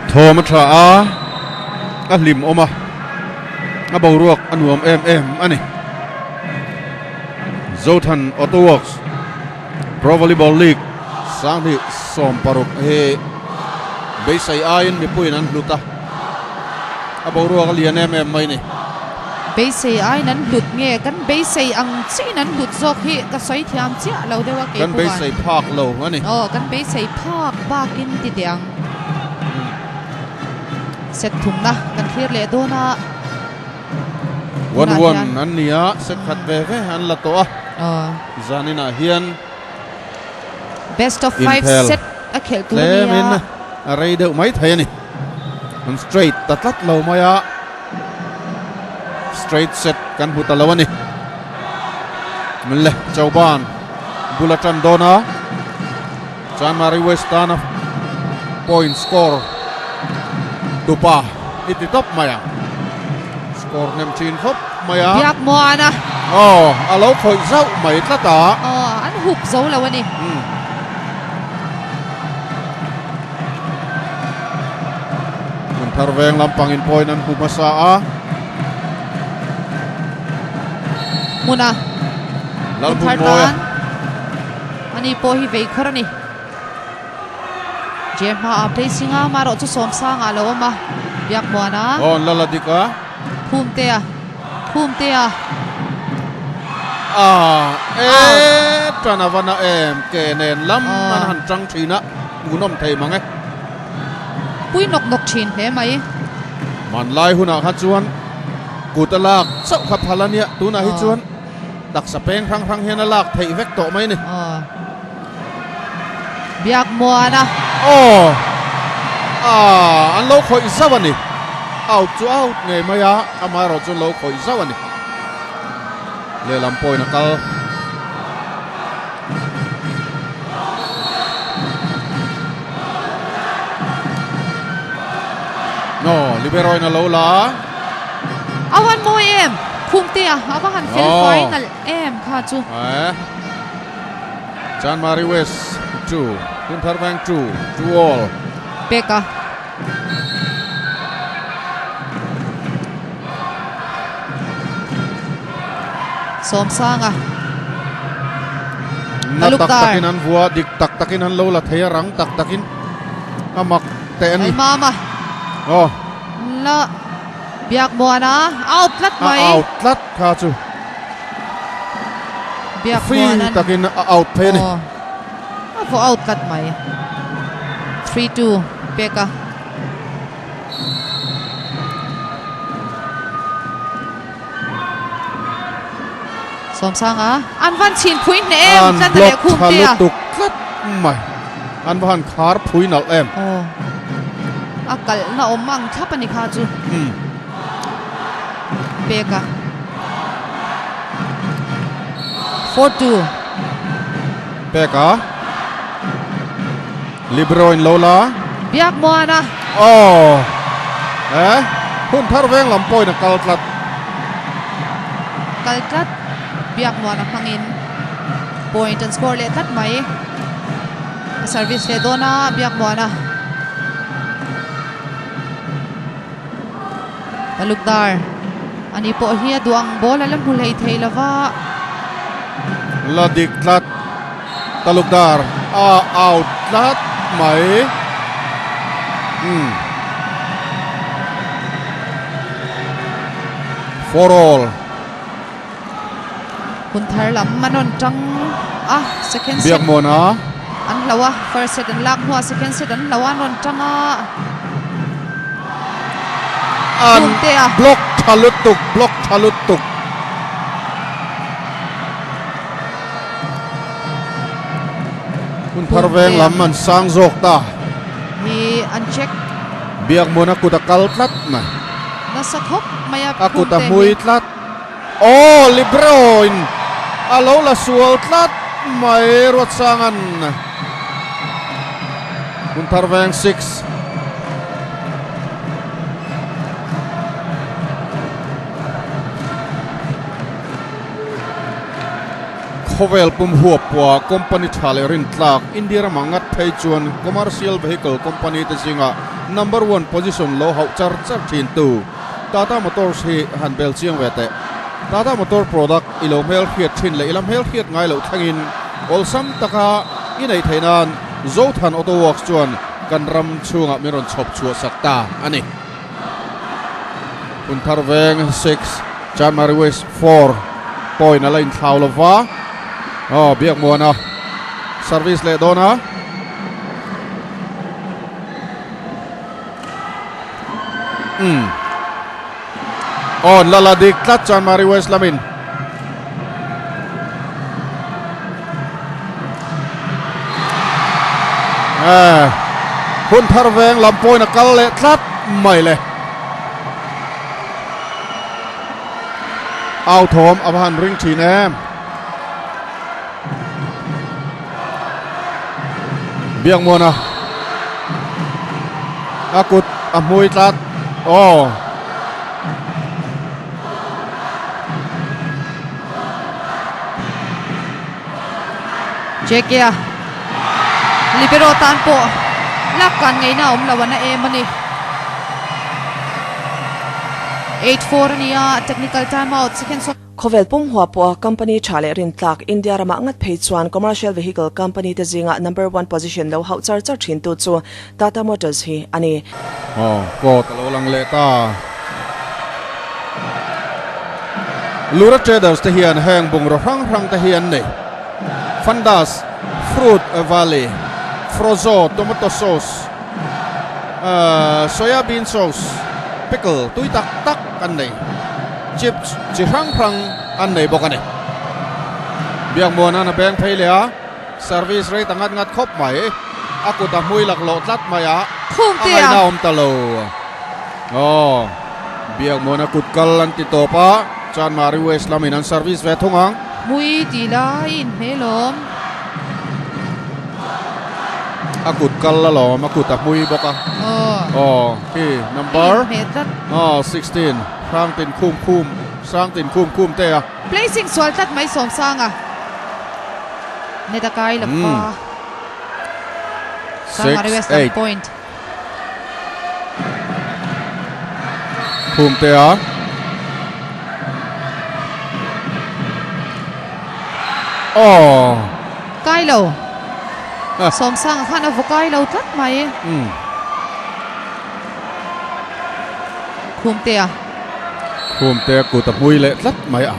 Thawm a tha a, a hlim awm a, a boruak a nuam em em a ni. Zothan Auto Works Pro Volleyball League 2016 hi beisei aiin mipuiin an hlut a, a boruak a lian em em mai a ni. Beisei aiin an hlut nge? Kan beisei ang chiahin an hlut zawk hi ka sawi thiam chiah lo deuh a kei Kan pawh an. beisei phak lo a ni. Aw, kan beisei phak bakin ti teh ang. Set thumna kan thlir leh dawn a. One one an ni a, set khat ve ve an la tawh a. Zaninah hian Best of 5 set a khelh tur a ni a. A rei deuh mai thei a ni. An straight ta tlat lo mai a. Straight set kan hmu ta lo a ni. Le Chauban bul a tan dawn a. Chanmari West tana point score tupa i ti tawp mai a. Score hnem thin khawp mai a. Biak muan a. Aw, a lo khawih zauh mai tlat a. Aw, an hup zo lo a ni. Hmun thar veng lampangin point an hmu hmasa a. Hmuna. Lalhmun Mawia. Ani pawh hi vei khawr a ni. Je hma a play sing a, marawh chu Sawmsanga a lo awm a, Biakmuana. Aw, an la la dik a. Khumtea, Khumtea. A, e, tan a va na em, ke nen lam an han tang thin a, hmuhnawm thei mang e. Pui nawk nawk thin hle mai. Hmanlai hunah kha chuan kut a lak chauh kha phal a nia, tunah hi chuan. Taksa peng hrang hrang hian a lak theih vek tawh mai a ni. Aw. Biak muan a. Aw. Ah, an lo khawih zauh a ni. Out chu out ngei mai a, amaherawh chu an lo khawih zauh a ni. Lehlam pawhin a kal. No, libero in a lo la a. A van mawi em? Khumtea a va han fel fai nalh em kha chu. Eh. Chanmari West 2, Hunthar Veng 2, 2 all. Peka. Sawmsanga. Na tak takin an vua, dik tak takin an lo la thei a, rang tak takin a mak teh a ni. Mama. Oh. La biak muana out tlat mai. A out tlat kha chu. Biak muana. Free takin a out phei a ni. Oh. A vo out tlat mai. 3-2 peka. Sawmsanga an van chhin phui hneh em An tlat leh block khum tha te a. lutuk tlat mai. An va han khar phui nalh em. Aw. A kalhna awm ang thlap a ni kha chu. Um. Peka. 4-2. Peka. Libero in lo la. Biak muan a. Aw. Eh, hun thar veng lam pawhin a kal tlat. Kal tlat. Biak muan a hmangin point an score leh tlat mai. A service leh dawn a Biak muan a. Talukdar ani pawh hi a duh ang ball a la hmu hlei thei lova. La dik tlat. Talukdar a out tlat mai. Um. For all. Hun thar lam an rawn tang a second set. Biak Mona. An hlo a first set an lak hnuah second set an hlo a an rawn tang a. An block tha lutuk block tha lutuk. Hun thar veng lam an sang zawk ta. Hi an check. Biak Mona kut a kal tlat mai. Nasa khawp mai a A kut a hmui tlat. Aw libero in a lo la sual tlat mai Ruatsanga'n. Hun thar veng 6. Khawvel pum huap pawha company tha leh rintlak India ramah ngat phei chuan commercial vehicle company te zingah number one position lo hauh char char thin tu Tata Motors hi han bel chiang ve teh. Tata Motor product i lo hmelhriat thin leh i la hmelhriat ngai loh thlengin awlsam taka i neih theih nan Zothan Auto Works chuan kan ram chhungah min rawn chhawp chhuah sak ta a ni. Hunthar veng 6, Chanmari West 4 point a la inthlau lo va. Aw, Biakmuana service leh dawn a. Umm. Aw, lala dik tlat Chanmari West lamin. Eh, hun thar veng lam pawhin a kal leh tlat mai le. Au thawm a va han ring thin em. Biakmuana a kut a hmui tlat. Aw. Jekea libero tan pawh lak kan ngaihna a awm lo a na em a ni. 8-4 a ni a, technical time out second sawm. Khawvel pum hua pawha company tha leh rintlak India ramah ngat phei chuan commercial vehicle company te zingah number one position lo hauh char char thintu chu Tata Motors hi a ni. Aw, court a lo lang leh ta. Lura Traders te hian heng bungraw hrang hrang te hi an nei. Fandas, Fruit Valley, Frozo, Tomato Sauce, Soya Bean Sauce, Pickle tui tak tak an nei. Chips chi hrang hrang an nei bawk a ni. Biakmuana'n a beng phei leh a. Service rei ta ngat ngat khawp mai. A kut a hmui laklawh tlat mai a, a ngaihna awm ta lo. Aw, Biakmuana kut kal an ti tawp a, Chanmari West lamin an service ve thung ang. Hmui tih lai in hmel awm. A kut kal alawm, a kut a hmui bawk a. Aw, khi number 16, Hrangtin Khum Khum, Hrangtin Khum Khum te a. Placing sual tlat mai Sawmsanga. Net a kai lova. Chanmari West lam point. Khum te a. Oh. Kai lo. Sawmsanga khan a vaw kai lo tlat mai. Khum te a. Khum te a kut a hmui leh tlat mai a.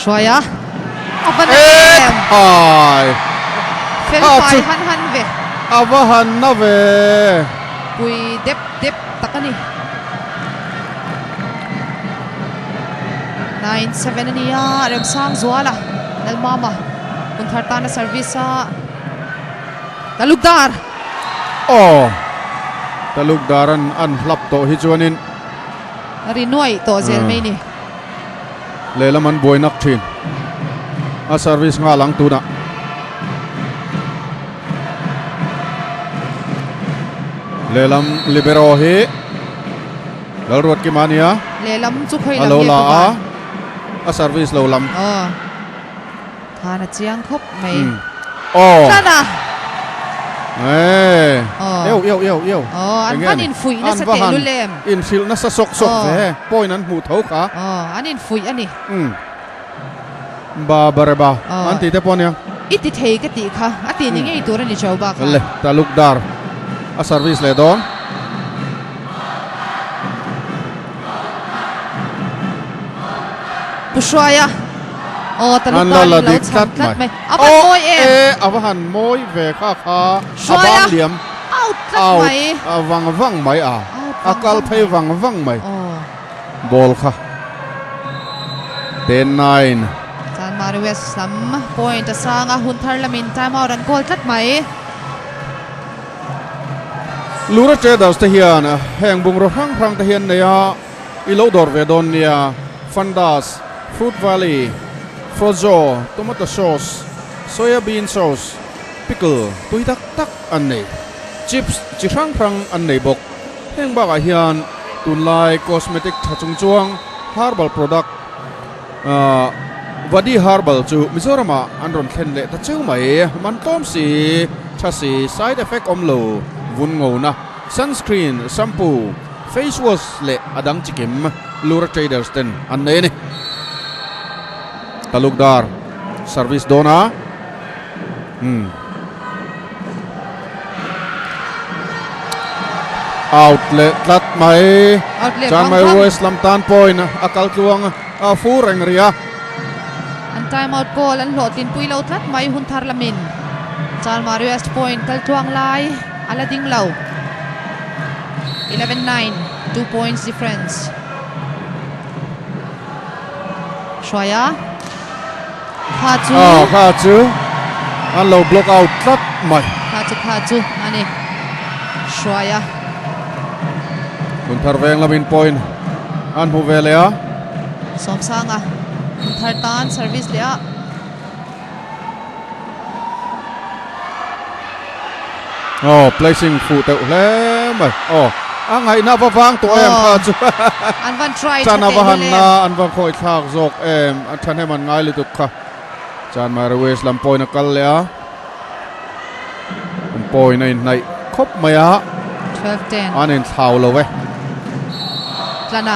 Hruai a, a va na em! Ai! Fel fai han han ve. A va han na ve. Pui dep dep tak a ni. 9-7 a ni a, Remsang Zuala, Lalmama, Hunthar tana service a. Talukdar! Aw! Talukdar an an hlap tawh hi chuanin. Ri nuaih tawh zel mai ni. Lehlam an buai nak thin. A service nghal ang tunah. Lehlam libero hi Lalruatkima a nia. Lehlam chu khawi lam nge ka van. A service lo lam. Aw. Khan a chiang khawp mai. Aw. Tlan a. Eee. Eo eo eo eo. Aw, an van infuih nasa teh lul em. Inhrilh nasa sawk sawk ve. Point an hmuh tho kha. Aw, an infuih a ni. Umm. Ba bare ba. An tih te pawh ania. I ti thei ka tih kha. A tih ni ngei tur a ni Chau bak a. Le, Talukdar a service leh dawn. Pu Hruaia aw ta lupa in lo chhan tlat mai a va mawi em e a va han mawi ve kha kha a bang liam out tlat mai a vang vang mai a a kal phei vang vang mai ball kha 10-9 Chanmari West lam point a sang a hun thar lamin time out an goal tlat mai. Lura Traders te hian heng bungraw hrang hrang te hi an nei a, i lo dawr ve dawn nia, Fandas, Fruit Valley, Frozo, Tomato Sauce, Soya Bean Sauce, Pickle tui tak tak an nei. Chips chi hrang hrang an nei bawk. Heng bakah hian tunlai cosmetic tha chung chuang herbal product Vadi Herbal chu Mizoramah an rawn thlen leh ta cheu mai. Man tlawm si. tha si, side effect awm lo, vun ngona, sunscreen, shampoo, face wash leh a dang chikim Lura Traders ten an nei a ni. Talukdar service dawn a, umm. Out leh tlat mai. Out leh Chan vang mai vang. West lam tan point a kal tluang a fu reng rih a. An time out goal an hlawhtlin pui lo tlat mai hun thar lamin Chalmar West point kal tluang lai a la ding lo. 11-9, 2 points difference. Hruaia. Kha chu. Ah, kha chu an lo block out tlat mai. Kha chu kha chu ani. Hruaia. Hun thar veng lamin point an hmu ve leh a. Sawmsanga hun thar tan service leh a. Oh, placing fuh teuh hle mai. Oh, a ngaihna va vang tawh em kha chu. An van try Chan a va han na an va khawi thlak zawk em. A thahnem an ngai lutuk kha. Chan Mary West lam pawhin a kal leh a. An pawhin a inhnaih khawp mai a. 12-10. An inthlau lo e. Tlana.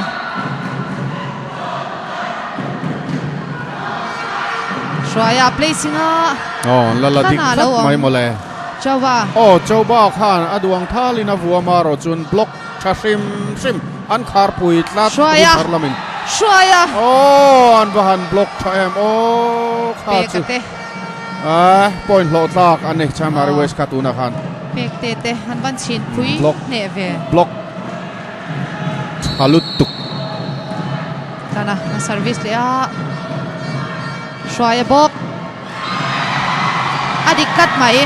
Hruaia placing a. Oh, la la dik tlat mai mawle. Choba. Oh, Choba khan a duang thalin a vuam a rawh chuan block tha hrim hrim an khar pui tlat. Hruaia. Lamin. Hruaia. Oh, an va han block tha em. Oh, kha chu. Peka te. Ah, point hlawh tlak an ni Chanmari West kha tuna khan. Pek te te an van chhin pui hneh ve. Block tha lutuk. Tana a service leh a hruai a bawk a dik tlat mai.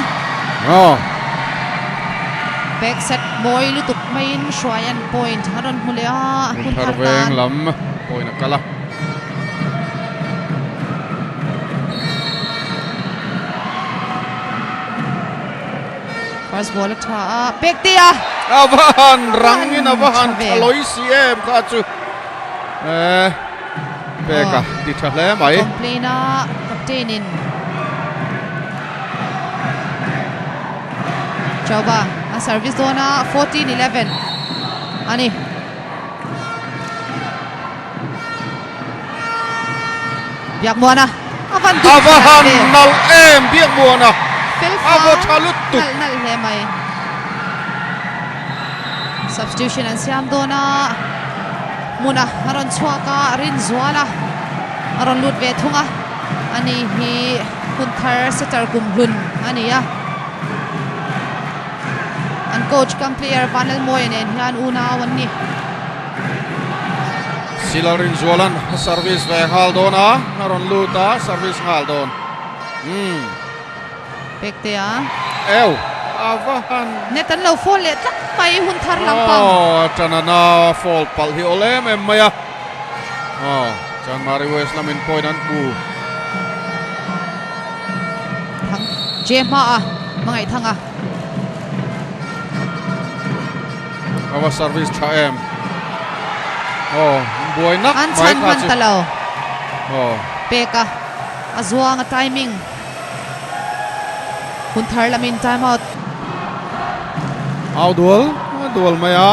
Aw. Back set mawi lutuk maiin hruai an point a rawn hmu leh a hun thar tan. Veng lam point a kal a. First ball a tha a, pek te a. A va han rangin a va han tha lawi si em kha chu. Eh, pek a ti tha hle mai. Complain a captain in. Chauba a service dawn a 14-11 ani. Biakmuana a van duh A va han nalh em Biakmuana. Felfa A vaw tha lutuk. Nalh nalh hle mai. Substitution an siam dawn a. Hmuna a rawn chhuak a, Rinzuala a rawn lut ve thung a. Ani hi hun thar setter kum hlun a ni a. An coach kam player Vanlalmawia nen hian unau an ni. Sila Rinzuala'n a service ve nghal dawn a, a rawn lut a, service nghal dawn. Umm. Pekte a. Ew, a va han. Net an lo fall leh tlat mai hun thar lampang. Aw, Tanana fall palh hi awl em em mai a. Aw, Chanmari West lamin point an hmu. Thang Je hma a, hmangaih thang a. Ava service tha em. Aw, buai nak An mai chhan kha hman chu. ta lo. Aw. Peka a zuang a timing. Hun thar lamin time out. Au dual, a dual mai a.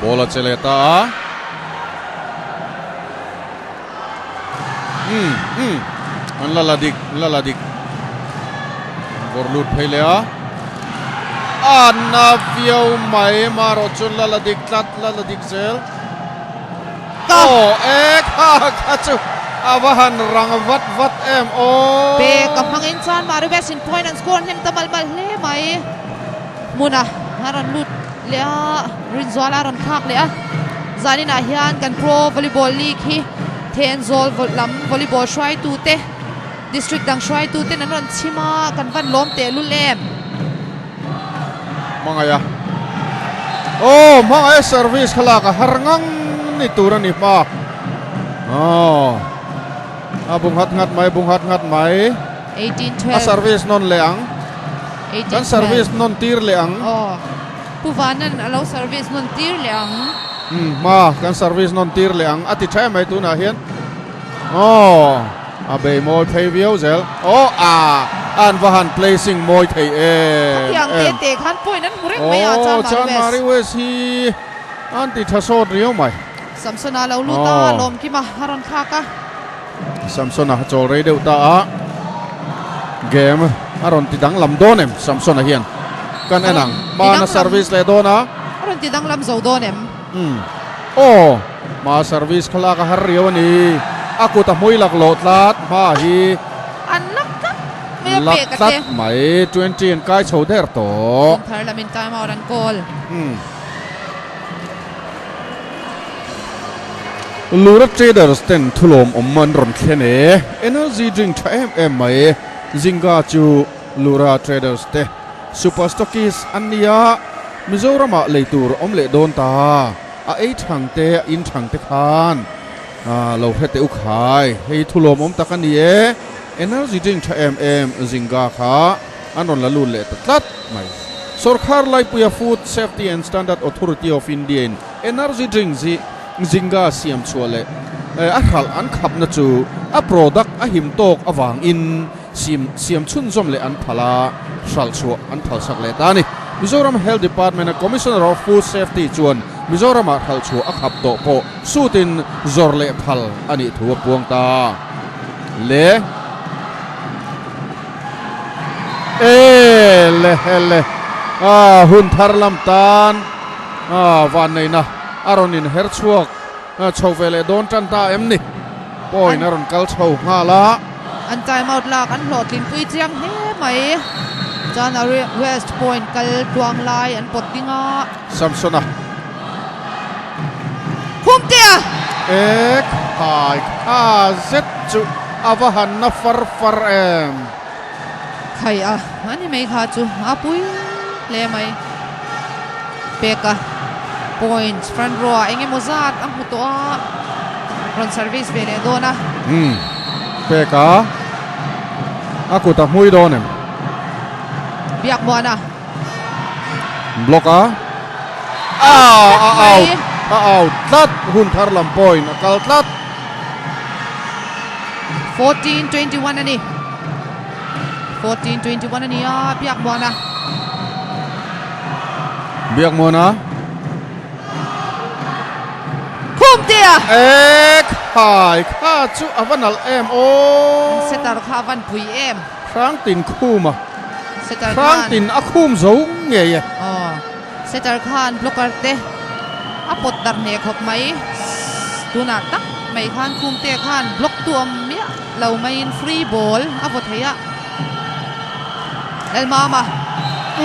Ball a che leh ta a. Umm umm an la la dik an la la dik vawr lut phei leh a. A na viau mai marawh chuan la la dik tlat la la dik zel. Aw e kha kha chu a va han rang vat vat em aw. Pek a hmangin chuan Mari West in point an score hnem ta mal mal hle mai. Hmuna a rawn lut leh a, Rinzuala a rawn thlak leh a. Zaninah hian kan Pro Volleyball League hi Thenzawl lam volleyball hruaitute, district dang hruaituten an rawn chhim a, kan van lawm tehlul em. Hmangaih a. Aw hmangaih a service kha lak a har ngang ni tur a ni hma. Aw a bu nghat nghat mai bu nghat nghat mai. 18 A 12 service nawn leh ang. 18 Kan service nawn tir leh ang. Aw. Pu Vanan a lo service nawn tir leh ang. Umm hma kan service nawn tir leh ang a ti tha em mai tunah hian. Aw a bei mawi phei viau zel. Aw a an va han placing mawi thei em Khatiang te em. te khan point an hmu reng mai a Aw Chanmari Chanmari West. West hi an ti tha sawt riau mai. Samsona lo lut a Lawmkima a rawn thlak a. Samsona a chawl rei deuh ta a, game a rawn ti danglam dawn em Samsona hian kan en ang. Hmana service leh dawn a. A rawn ti danglam zo dawn em? Umm. Aw, hma service kha lak a har riau a ni. A kut a hmui lak loh tlat hma hi. An lak tlat mai a Lak pek a te. tlat mai, 20 an kai chho der tawh. Hun thar lamin time out an kawl. Umm. Lura Traders ten thulawm awm an rawn thlen e. Energy drink tha em em mai. Zinga chu Lura Traders te super stockist an nia. Mizoramah lei tur awm leh dawn ta. A ei thang te a in thang te khan lo hre teh u khai. Hei thulawm awm tak a ni e. Energy drink tha em em Zinga kha an rawn la lut leh ta tlat mai. Sorkar laipuia Food Safety and Standard Authority of India in Energy drink zi zinga siam chhuah leh a hralh an khapna chu a product a him tawk avangin sim siam chhunzawm leh an phal a, hralh chhuah an phalsak leh ta a ni. Mizoram Health Department a Commissioner of Food Safety chuan Mizoramah hralh chhuah a khap tawh pawh sutin zawr leh phal a nih thu a puang ta le. E le hele a hun thar lam tan a van neihna a rawn in her chhuak chho ve leh dawn tan ta em ni point a rawn kal chho nghal a. An time out lak an hlawhtlin pui chiang hle mai chuan a west point kal tluang lai an pawt ding a. Samsona. Khumtea! E khai kha zet chu a va han na far far em. Khai a, a ni mai kha chu a pui hle mai. Peka point front row ah eng emaw zat a hmu tawh a, rawn service ve leh dawn a. Umm Peka a kut a hmui dawn em? Biakmuana. Block a ah a out a out tlat hun thar lam point a kal tlat. 14-21 a ni. 14-21 a ni a Biakmuana. Biakmuana. Khumtea. Ek hai kha chu a va nalh em aw. Setter kha a van pui em. Hrangtin khum a. Setter khan. Hrangtin a khum zo ngei e. Aw. Setter khan blocker te a pawt darh hneh khawp mai. Tunah tak mai khan khum te khan block tu awm miah lo maiin free ball a vaw thei a. Lalmama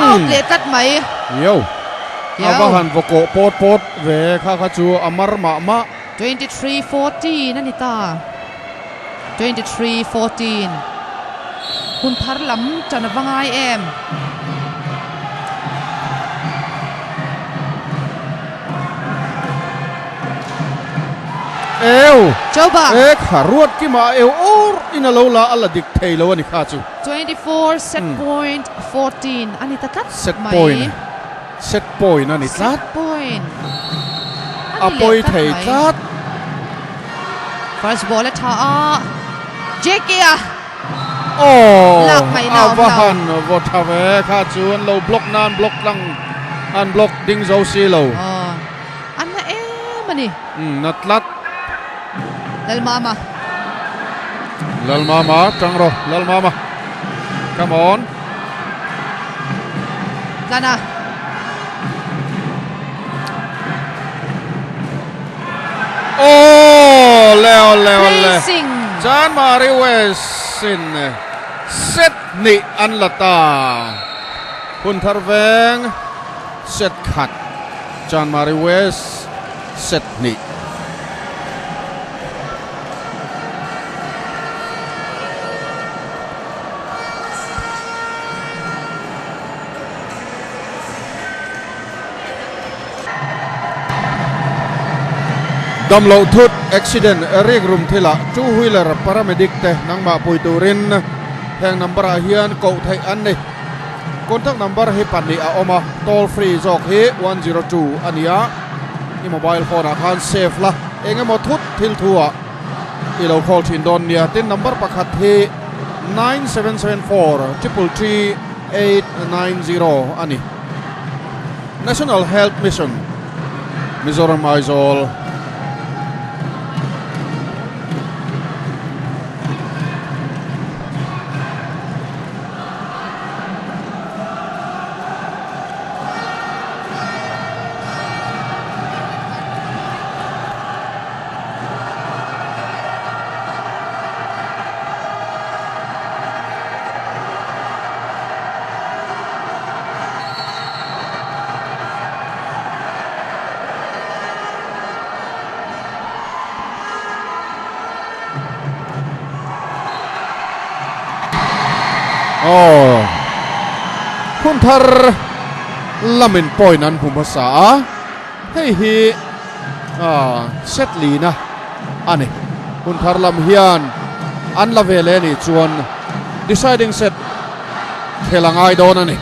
out leh tlat mai. Yo. A va han vaw kawh pawt pawt ve kha kha chu a mar mah mah. 23-14 a ni ta. 23 14 Hun thar lam tan a va ngai em? Eu! Choba! E kha ruat kima a eu ur in a lo la a la dik thei lo a ni kha chu. 24 set point 14 a ni ta tlat Set mai. point set point a ni tlat. Set point A a ni leh pawi tlat thei mai. tlat. First ball a tha a, JK a Aw lak ngaihna a awm va lo. han vaw tha ve kha chu an lo block nan block tlang an block ding zo si lo. Aw a na em a ni. Umm na tlat. Lalmama. Lalmama tang rawh Lalmama come on. Tlana. Aw le aw le aw le Placing. Chanmari West in set hnih an la ta. Hun thar veng set khat Chanmari West set hnih. Damloh thut, accident, rik rum thilah two wheeler paramedic te nangmah pui turin Heng number ah hian koh theih an ni. Contact number hi pahnih a awm a, toll free zawk hi 102 a ni a, i mobile phone ah khan save la, eng emaw thut thil thu ah i lo call thin dawn nia. Tin, number pakhat hi 9774 333 890 a ni. National Health Mission, Mizoram Aizawl. Aw hun thar lamin point an hmu hmasa a hei hi ah set lina a ni hun thar lam hian an la ve leh a nih chuan deciding set khel a ngai dawn a ni.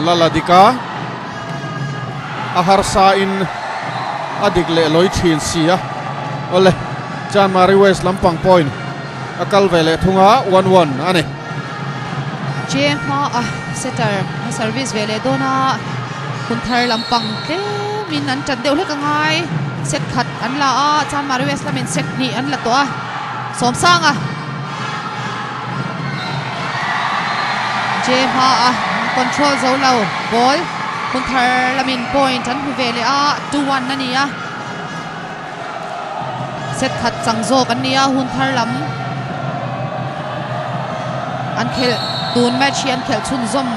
Lala dika a harsa in a dik leh lawi thin si a awle Chanmari West lampang point a kal ve leh thung a 1-1 a ni. Che hma a setter a service ve leh dawn a hun thar lampang tlemin an tan deuh hlek a ngai set khat an la a Chanmari West lamin set hnih an la tawh a Sawmsanga Che hma a control zo lo ball hun thar lamin point an hmu ve leh a 2-1 a ni a. Set khat chang zawk an ni a, hun thar lam an khelh tun match hi an khelh chhunzawm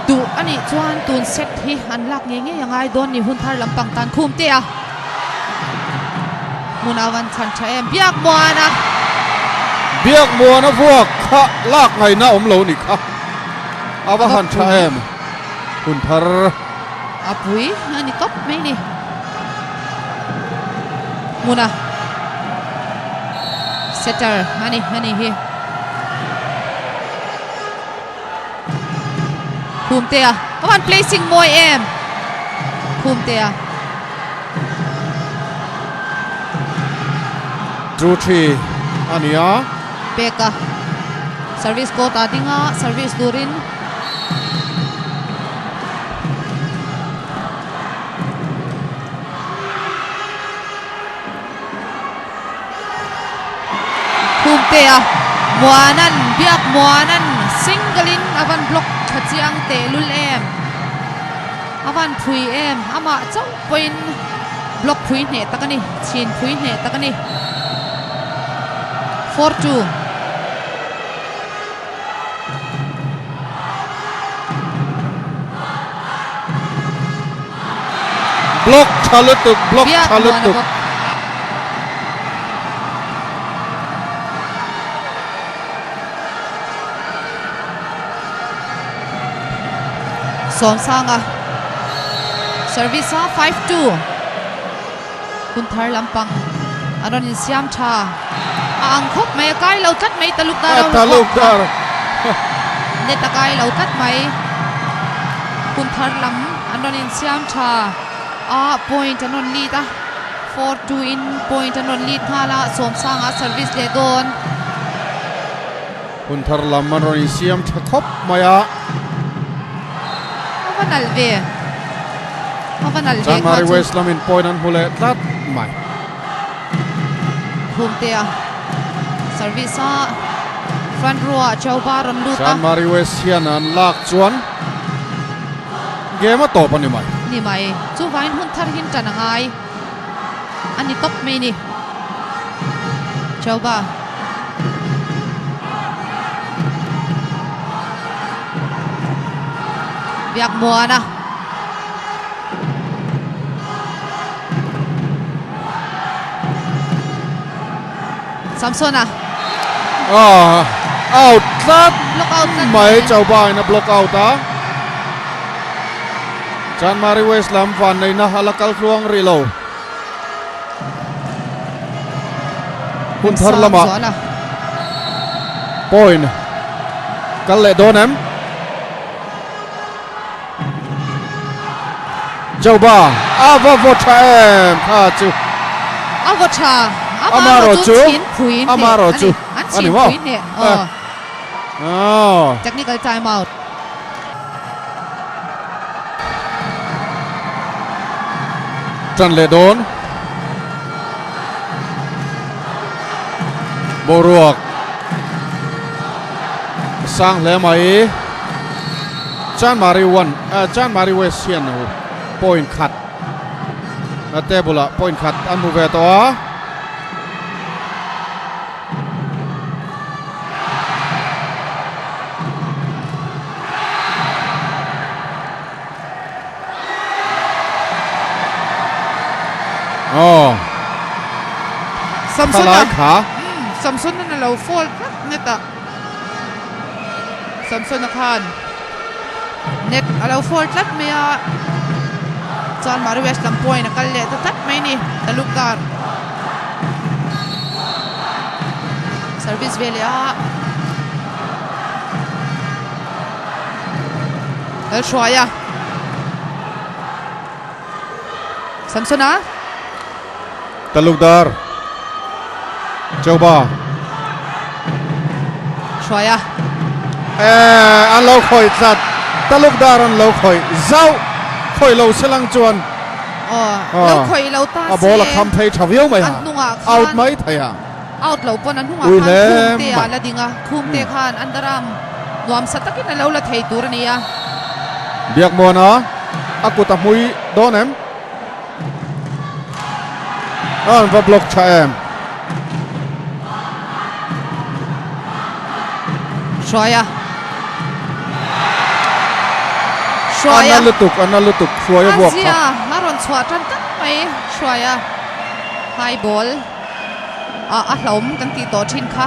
duh a nih chuan tun set hi an lak ngei ngei a ngai dawn ni hun thar lampang tan khum te a hmun a van chhan tha em biak muan a. Biak muan a vuak kha lak ngaihna awm lo ni kha a va han tha em hun thar. A pui a ni tawp mai ni. Hmuna setter a ni a ni hi. Khumtea a van placing mawi em Khumtea. 2-3 a ni a. Peka service court a ding a service turin. Khumtea Muanan biak Muanan single in a van block tha chiang teh lul em a van phui em amah chauh pawhin block phui hneh tak a ni chhin phui hneh tak a ni 4-2. Block tha lutuk, block tha lutuk. Sawmsanga service a 5-2 hun thar lampang an rawn insiam tha a ang khawp mai a kai lo tlat mai taluk dar a taluk dar net a kai lo tlat mai hun thar lam an rawn insiam tha a point an rawn lead a 4-2 in point an rawn lead nghal a Sawmsanga service leh dawn. Hun thar lam an rawn insiam tha khawp mai a. A va nalh ve. A va nalh ve kha chu. Chanmari West lamin point an hmu leh tlat mai. Khumtea service a front row ah Chauba rawn lut a. Chanmari West hian an lak chuan game a tawp a ni mai. Ni mai. Chuvangin hun thar hin tan a ngai. A ni tawp mai ni. Chauba. Biak Muana. Samsona. Ah, out tlat. Block out tlat mai Chauba in a block out a. Chanmari West lam vanneihna a la kal tluang rih lo. Hun thar lamah point kal leh dawn em? Joba a va vaw tha em kha chu. A vaw tha. Ama rawh chu ama rawh chu a ni maw? Technical time out. Tan leh dawn. Boruak sang hle mai. Chanmari one eh Chanmari West hian point khat a table ah point khat an hmu ve tawh a. Aw. Samson Thalai kha. Samson an alo fall tlat net a. Samson a khan net alo fall tlat mai a. Chuan Mari West lam point a kal leh ta tlat mai ni. Talukdar. Service ve leh a. Lal hruai a. Samsona. Talukdar. Choba. Hruai a. Eh, an lo khawih tlat. Talukdar an lo khawih zauh. Khawih lo selang chuan. Aw, lo khawih lo ta se. A ball a kham phei tha viau mai ha. An hnungah khan. Out mai thei a. Out lo pawn a hnungah khan khum te a la ding a, khum te khan underarm nuam sa takin a lo la thei tur a ni a. Biakmuana a kut a hmui dawn em? A an va block tha em? Hruaia. Hruaia. A na lutuk, a na lutuk Hruaia buak kha. A zia a rawn chhuah tan tak mai Hruaia. High ball. Ah a hlauhawm kan tih tawh thin kha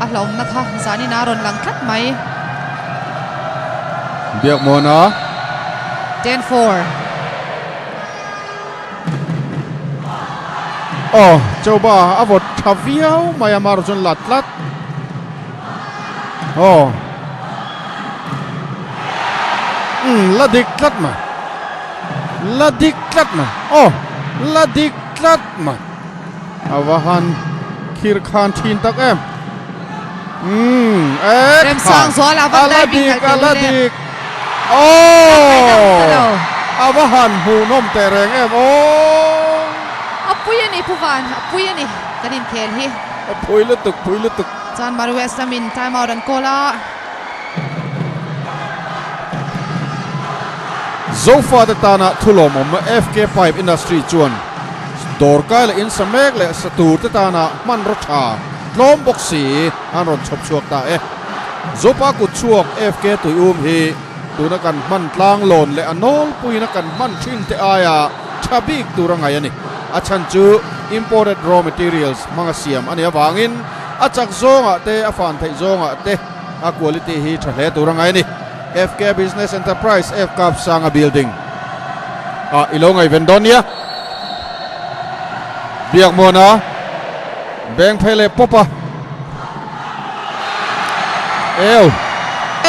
a hlauhawmna kha zanin a rawn lang tlat mai. Biakmuana. 10-4. Aw Choba a vawt tha viau mai a mar chuan la tlat. Aw. Umm la dik tlat mai. La dik tlat mai. Aw la dik tlat mai. A va han khir khan thin tak em. Umm e kha. A la dik a la dik. Aww a va han hmuhnawm teh reng em aww. A pui a ni Pu Van, a pui a ni kan inkhel hi. A pui lutuk pui lutuk. Chuan Maru West lamin time out an call a. Zofate tana thu lawmawm FK Pipe Industry chuan dawrkai leh insa mek leh sa turte tana hmanraw tha tlawm bawk si an rawn chhawp chhuak ta e. Zopa kut chhuak FK Tuium hi tuna kan hman tlang lawn leh a nawlpuina kan hman thin te aia tha bik tur a ngaih a ni. A chhan chu imported raw materials hmanga siam a nih avangin a chak zawngah te a fan theih zawngah te a quality hi tha hle tur a ngai a ni. FK Business Enterprise FKAP Sanga Building ah i lo ngaihven dawn nia. Biakmuana beng phei leh pawp a. Eu.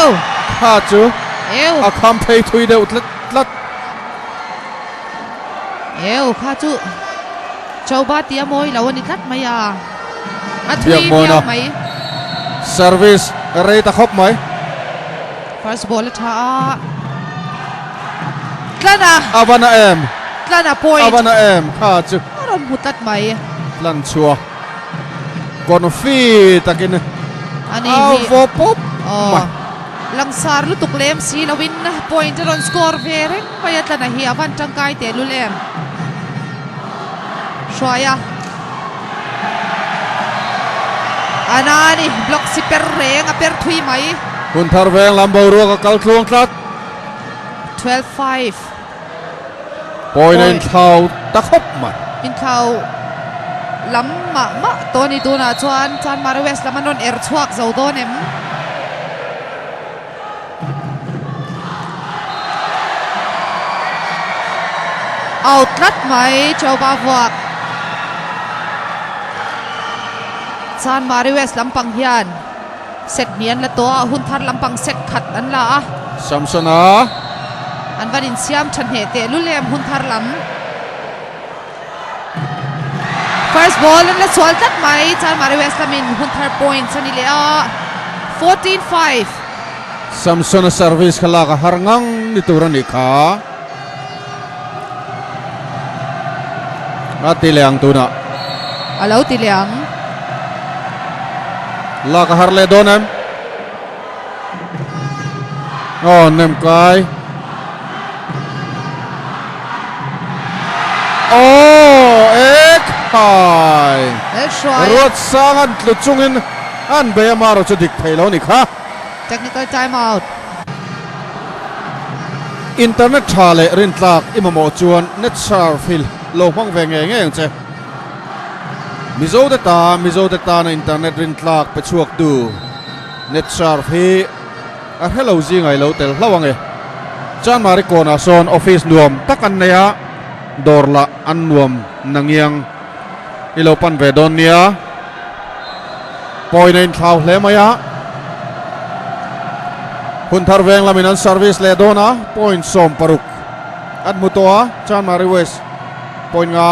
Eu. Kha chu Eu. a kham phei thui deuh tlat tlat. Eu kha chu Choba tia mawi lo a ni tlat mai a. A thui viau mai. Service rei ta khawp mai. First ball a tha a. Tlan a. A va na em. Tlan a point. A va na em kha chu. A rawn hmu tlat mai. Tlan chhuah. Confi takin A ni hi. A vaw pawp mai. Langsar lutuk lem si loin point a rawn score ve reng mai a tlan a hi a van tangkai tehlul em. Hruai a. A na a ni, block si per reng a per thui mai. Hun thar veng lam boruak a kal tluang tlat. 12-5. Point a inthlau ta khawp mai. Inthlau lam mah mah tawh a ni tunah chuan Chanmari West lam an rawn er chhuak zo dawn em? Out tlat mai Choba vuak. Chanmari West lampang hian set hnih an la tawh a, hun thar lampang set khat an la a. Samsona. An van insiam tha hneh teh lul em hun thar lam. First ball an la sual tlat mai Chanmari West lamin hun thar points a ni leh a, 14-5. Samsona service kha lak a har ngang ni tur a nih kha. A ti leh ang tunah. A lo ti leh ang. Lak a har leh dawn em? Aw, nem kai. Aw, ek hai. Ruat sang an tlu chungin an bei a maro chu dik thei lo ni kha. Technical time out. Internet tha leh rintlak i mamawh chuan Netsurf hi lo hmang ve ngei ngei ang che. Mizo te ta, Mizo te tana internet rintlak pe chhuaktu Netsurf hi a hre lo zingai lo tel hlauh ang e. Chanmari kawnah sawn office nuam tak an nei a, dawr lah an nuam nangiang i lo pan ve dawn nia. Point a inthlau hle mai a, hun thar veng lamin an service leh dawn a, point 16 an hmu tawh a, Chanmari West point nga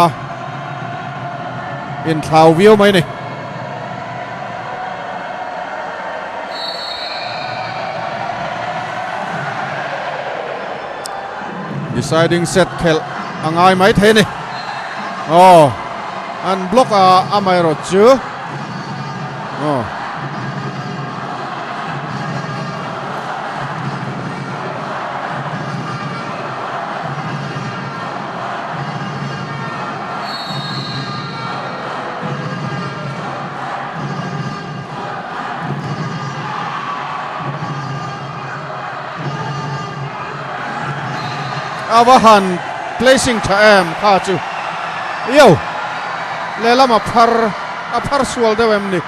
inthlau viau mai a ni. Deciding set khelh a ngai mai thei a ni. Aw. An block a amaherawh chu aw. A va han placing tha em kha chu io lehlam a phar a phar sual deuh em ni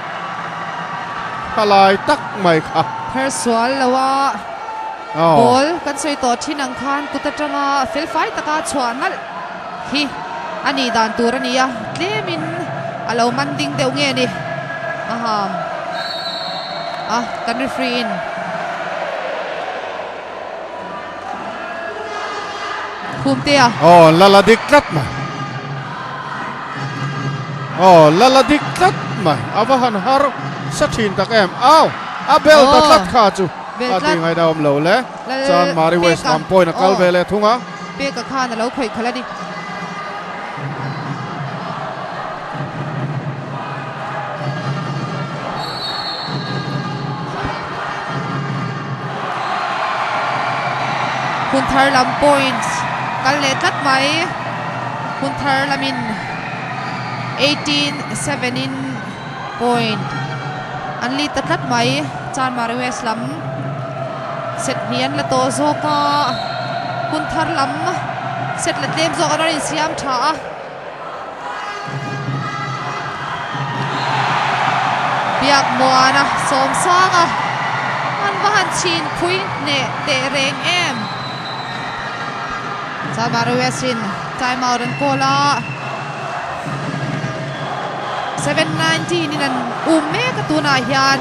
thalai tak mai kha. Phar sual lo a ball kan sawi tawh thin ang khan kut atanga fel fai taka chhuah nalh hi a nih dan tur a ni a tlemin a lo man ding deuh nge ni a ham a kan referee in. Khumtea. Aw lala dik tlat mai. Aw lala dik tlat mai. A va han har sa thin tak em. Aw a bel ta tlat kha chu. A ti ngaihna awm lo le. Chuan Mari West lam pawhin a kal ve leh thung a. Peka khan a lo khawih khalh a ni. Hun thar lam points kal leh tlat mai. Hun thar lamin 18 7 in point an lead ta tlat mai. Chanmari West lam set hnih an la tawh zawk a. Hun thar lam set la tlem zawk an rawn insiam tha a. Biak Muana Sawmsanga an va han chhin phui hneh teh reng em. Chanmari West in time out an call a. 7-19 in an um mek a tunah hian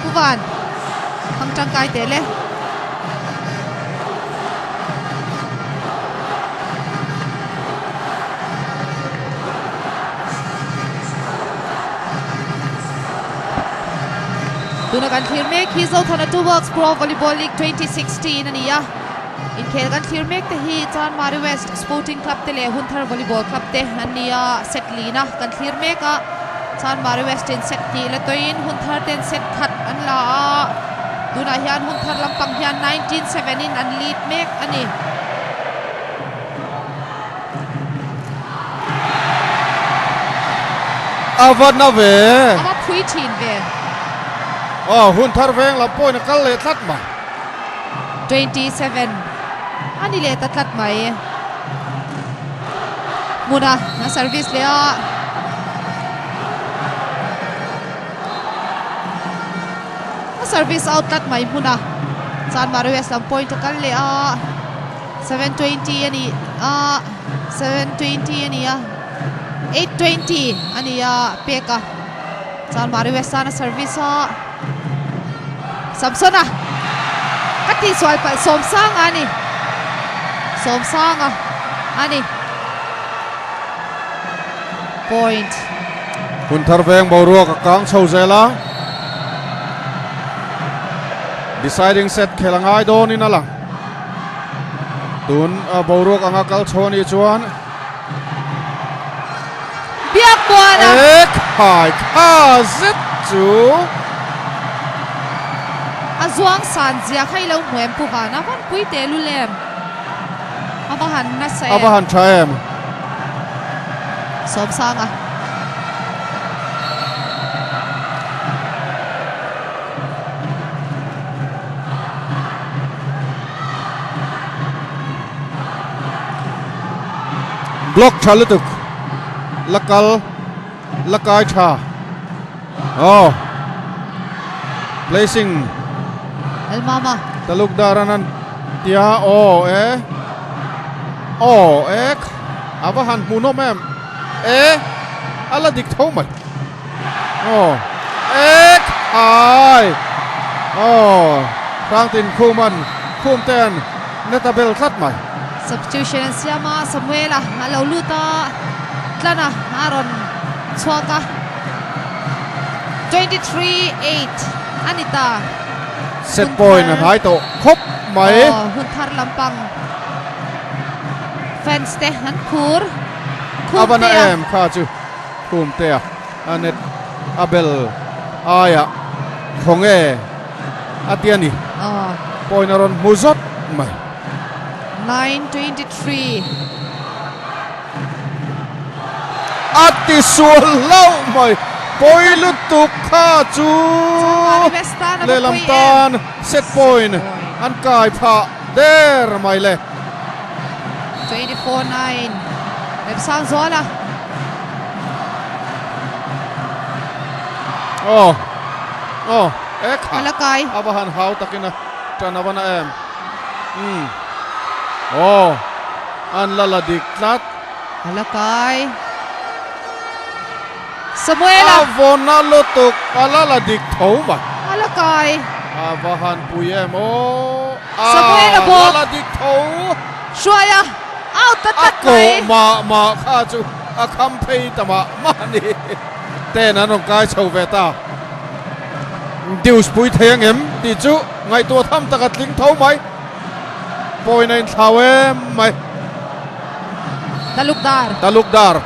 Pu Van hmang tangkai teh le. Tuna kan thlir mek hi Zothana Two Works Pro Volleyball League 2016 a ni a. Inkhel kan thlir mek te hi Chanmari West Sporting Club te leh Hunthar Volleyball Club te an ni a. Set lina kan thlir mek a. Chanmari West in set hnih la tawhin Hunthar ten set khat an la a. Tunah hian Hunthar lampang hian 19-7 in an lead mek a ni. A va na ve. A va phui thin ve. Aw, Hunthar veng lam pawhin a kal leh tlat mai. 27 a ni leh ta tlat mai. Hmuna a service leh a. A service out tlat mai hmuna. Chanmari West lam point a kal leh a. 7:20 a ni a, 7:20 a ni a, 8:20 a ni a pek a, chuan Mari West-a'n a service a, Samsona ka tihsual palh Sawmsanga a ni, Sawmsanga a ni point. Hun thar veng boruak a kang chho zel a, deciding set khel a ngai dawnin a lang. Tun a boruak anga kal chho anih chuan Biak muana. E khai kha zet chu. A zuang san zia kha i lo hmu em Pu Vana van pui teh lul em? A va han nasa em? A va han tha em? Sawmsanga. Block tha lutuk la kal la kai tha aw placing Elmama Talukdar an an tia aw e aw e a va han hmuhnawm em e a la dik tho mai. Aw ek ai aw Hrangtin Khuman Khum ten net a bel tlat mai. Substitution an siam a, Samuel-a a lo lut a, Tlana a rawn chhuak a, 23 8 a ni ta. Set point a hnai tawh khawp mai. Aw hun thar lampang fans te an phur Khum A va na em kha chu. Khumtea a net a bel aia khawnge a ti a ni. Point a rawn hmu zawt mai. 9:23. A ti sual hlauh mai. Pawi lutuk kha chu lehlam tan set point an kai phah der mai le. 24-9 Remsangzuala. Aw aw e kha Alakai. A va han hau takin a tan a va na em. Umm aw an la la dik tlat. Alakai. Samuela. A vawna lutuk a la la dik tho mai. Alakai. A va han pui em aw. Samuela bawk. A la la dik tho. Hruaia out ta tlat mai. A kawh mah mah kha chu a kham phei ta mah mah a ni. Ten an rawn kai chho ve ta. Deus pui thei ang em tih chu ngaihtuah tham tak a tling tho mai. Point a inthlau em mai. Talukdar. Talukdar.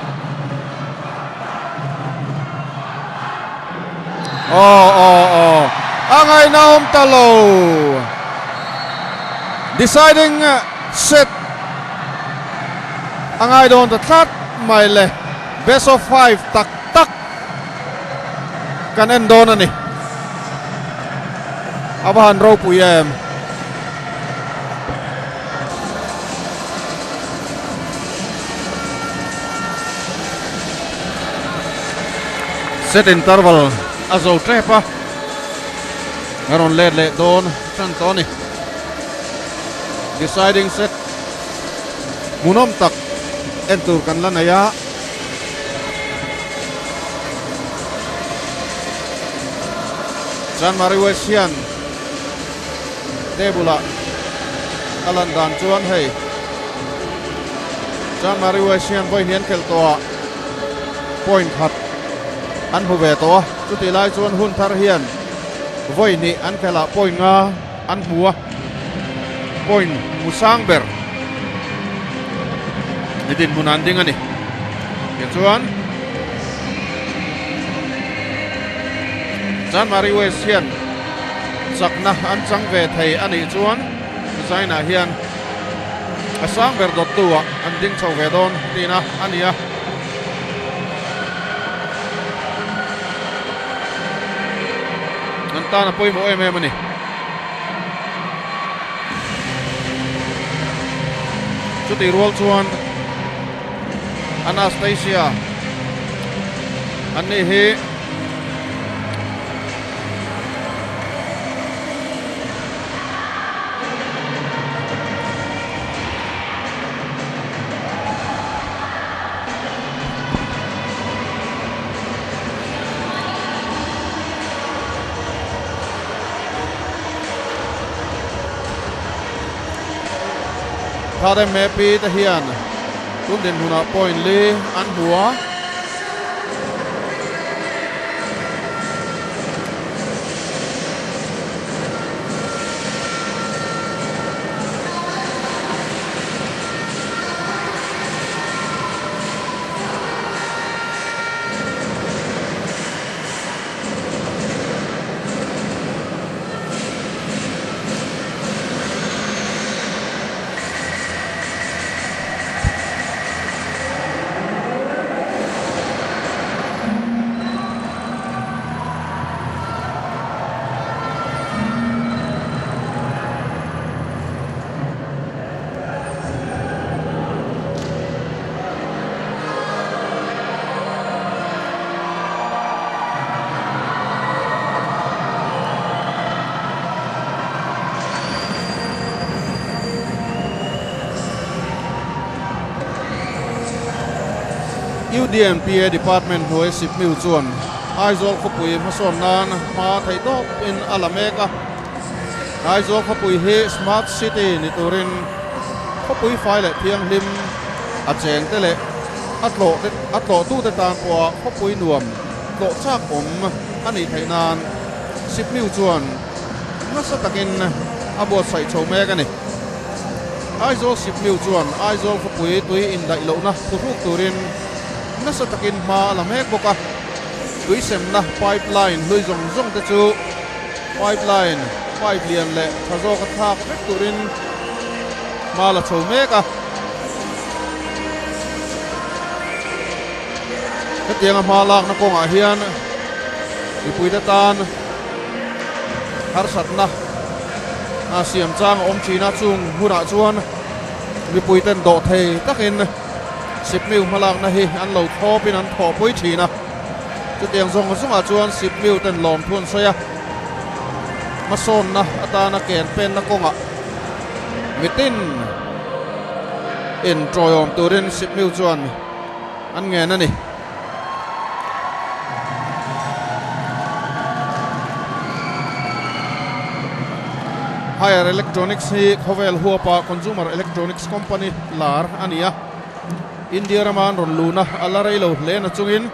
Aw aw aw a ngaihnaawm ta lo. Deciding set a ngai dawn ta tlat mai le. Best of 5 tak tak kan en dawn a ni. A va han ropui em. Set interval a zo tep a, a rawn let leh dawn tan tawh a ni. Deciding set hmuhnawm tak en tur kan la nei a. Chanmari West hian table ah a lan dan chuan hei Chanmari West hian vawi hnian khelh tawh ah point khat an hmu ve tawh a, chutih lai chuan hun thar hian vawi hnih an khelh ah point nga an hmu a, point hmu sang ber ni dinhmun an ding a ni. Tichuan Chanmari West hian chakna an chang ve thei a nih chuan China hian a sang ber dawttu ah an ding chho ve dawn tihna a ni a. An tan a pawimawh em em a ni. Chutih rual chuan Anastasia an nih hi. HMAP te hian tun dinhmunah point li an hmu a. UDMPA Department hnuai Sipmiu chuan Aizawl khawpui hmasawn nan hma theih tawpin a la mek a. Aizawl khawpui hi Smart City ni turin khawpui fai leh thianghlim a chengte leh a tlawh te a tlawhtute tan pawha khawpui nuam tlawh chak awm a nih theih nan Sipmiu chuan nasa takin a buatsaih chho mek a ni. Aizawl Sipmiu chuan Aizawl khawpui tui indaih lohna thuhruk turin nasa takin hma a la mek bawk a, tui semna pipeline hlui zawng zawng te chu Pipeline, pipe lian leh tha zawka thlak vek turin hma la chho mek a. Hetianga hma lakna kawngah hian mipuite tan harsatna a siam chang a awm thin a, chung hunah chuan mipuiten dawh thei takin Sipmiu hmalakna hi an lo thlawpin an thawhpui thin a. Chutiang zawng zawngah chuan Sipmiu ten lawmthu an sawi a, hmasawnna atana ken penna kawngah mitin in tawiawm turin Sipmiu chuan an ngen a ni. Haier Electronics hi khawvel huapa consumer electronics company lar a ni a. India rama an rawn luna a la rei lo hle na chungin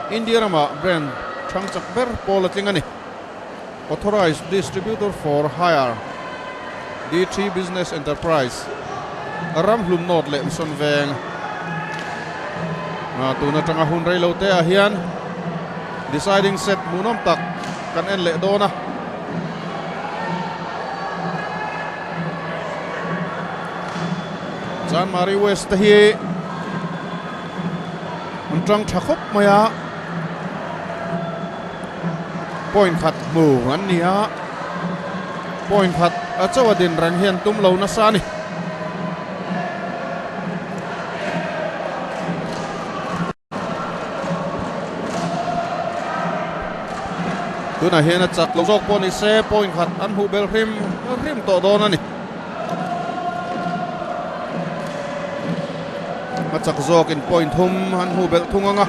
India rama brand chhang chak ber pawl a tling a ni. Authorised Distributor for Haier D3 Business Enterprise Ramhlun North leh Mission Veng tun atanga hun rei lo te ah hian deciding set hmuhnawm tak kan en leh dawn a. Chanmari West te hi an tang tha khawp mai a, point khat hmu an ni a, point khat a chaw a din reng hian tum lo nasa a ni. Tunah hian a chak lo zawk pawh ni se point khat an hmuh bel hrim hrim tawh dawn a ni. A chak zawkin point thum an hmuh belh thung ang a.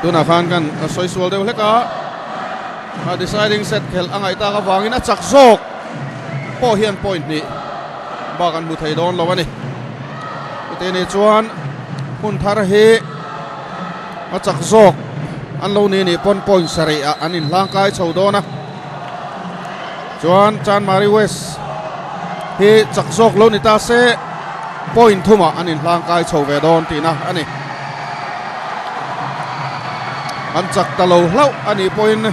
Tunah khan kan sawi sual deuh hlek a, a deciding set khelh a ngaih tak avangin a chak zawk pawh hian point hnih bak an hmu thei dawn lo a ni. Chutih ni chuan hun thar hi a chak zawk an lo ni nih pawn point sarih ah an inhlangkai chho dawn a. Chuan Chanmari West hi chak zawk lo ni ta se point thumah an inhlangkai chho ve dawn tihna a ni. An chak ta lo hlauh a nih pawhin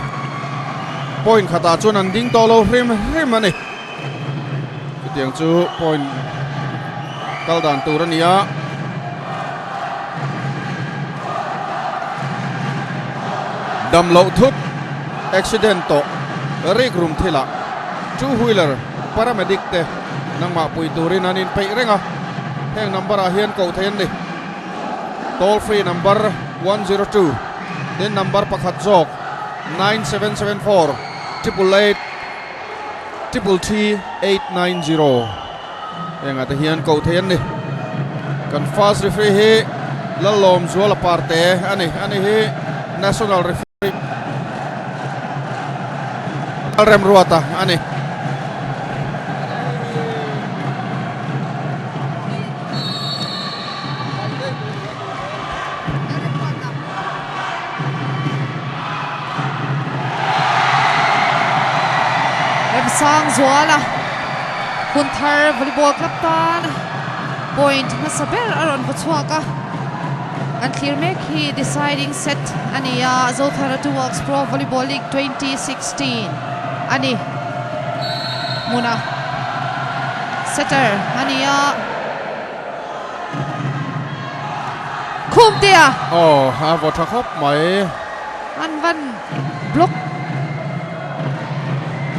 point khatah chuan an ding tawh lo hrim hrim a ni. Chutiang chu point kal dan tur a ni a. Dam loh thut accident tawh rik rum thilah Two wheeler paramedic te nangmah pui turin an inpeih reng a, heng number ah hian koh theih an ni. Toll free number 102 tin number pakhat zawk 9774 888 33890 hengah te hian koh theih an ni. Kan first referee hi Lallawmzuala Parte a ni. Ani hi National Referee Lalremruata a ni. Remsangzuala Hunthar volleyball club tan point hmasa ber a rawn va chhuak a, kan thlir mek hi deciding set a ni a, Zothana Two Works Pro Volleyball League 2016 a ni hmuna setter a ni a. Khumtea. Aw a vaw tha khawp mai. An van block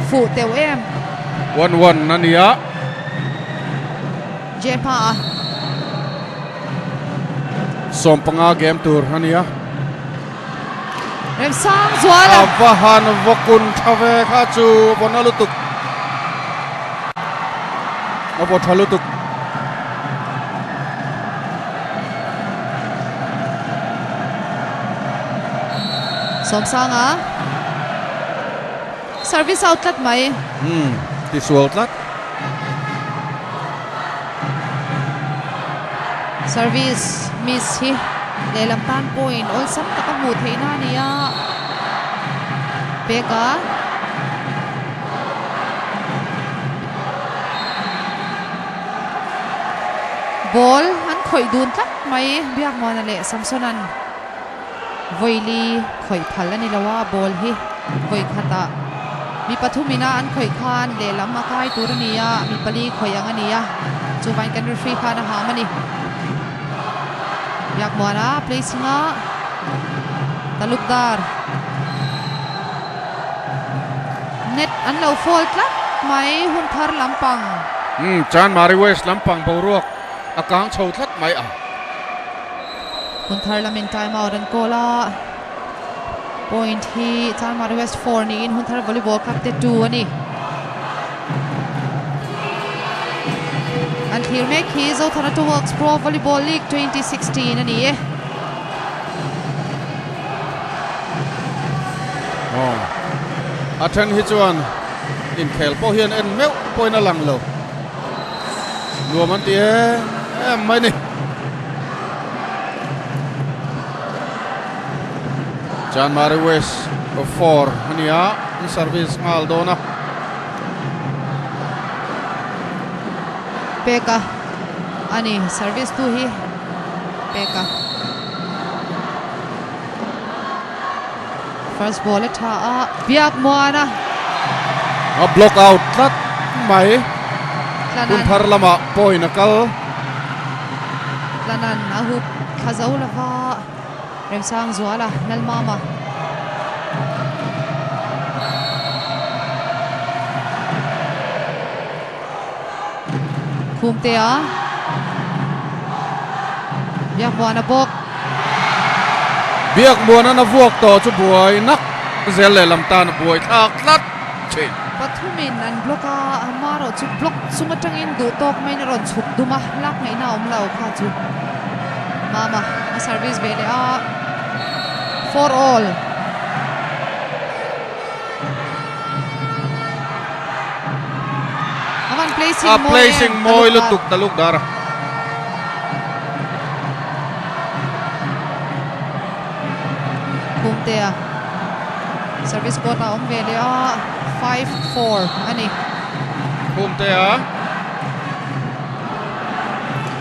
fuh teuh em. 1-1 a nia. Jehma a. 15 game tur a nia. Remsang zual a. A va han va kun tha ve kha chu vaw na lutuk. A vaw tha lutuk. Sawmsanga service out tlat mai. Hmm, ti sual tlat. Service miss hi lehlam tan pawhin awlsam tak a hmuh theihna a ni a, peka Ball an khawih dun tlat mai Biakmuana leh Samsona'n vawili khawih phal a ni lo a, ball hi vawi khatah mi pathumin a an khawih khan lehlam a kai tur a ni a, mi pali khawih ang a ni a, chuvain kan referee khan a ham a ni. Biakmuana placing a Talukdar. Net an lo fall tlat mai hun thar lampang. Umm Chanmari West lampang boruak a kang chho tlat mai a. Hun thar lamin time out an call a, point hi Chanmari West 4 niin hun thar volleyball club te 2 a ni. An thlir mek hi Zothana Two Works Pro Volleyball League 2016 a ni e. Aw a then hi chuan inkhel pawh hian en meuh pawhin a lang lo nuam an ti em em mai ni. Chanmari West 4 a ni a an service nghal dawn a. Peka a ni service tu hi Peka. First ball a tha a, Biak Muana. A block out tlat mai. Hun thar lamah point a kal. Tlanan a hup thla zo lova Remsang Zuala Lalmama. Khumtea Biakmuana bawk. Biakmuana na vuak tawh chu buai nak zel lehlam tan a buai thlak tlat thin. Pathumin an block a, amarawh chu block chung atangin duh tawk maiin a rawn chhuk dum a, lak ngaihna a awm lo kha chu Mama a service ve leh a, for all. Avan placing A placing mawi lutuk taluk dar. Khumtea service court a awm ve leh a 5-4 a ni. Khumtea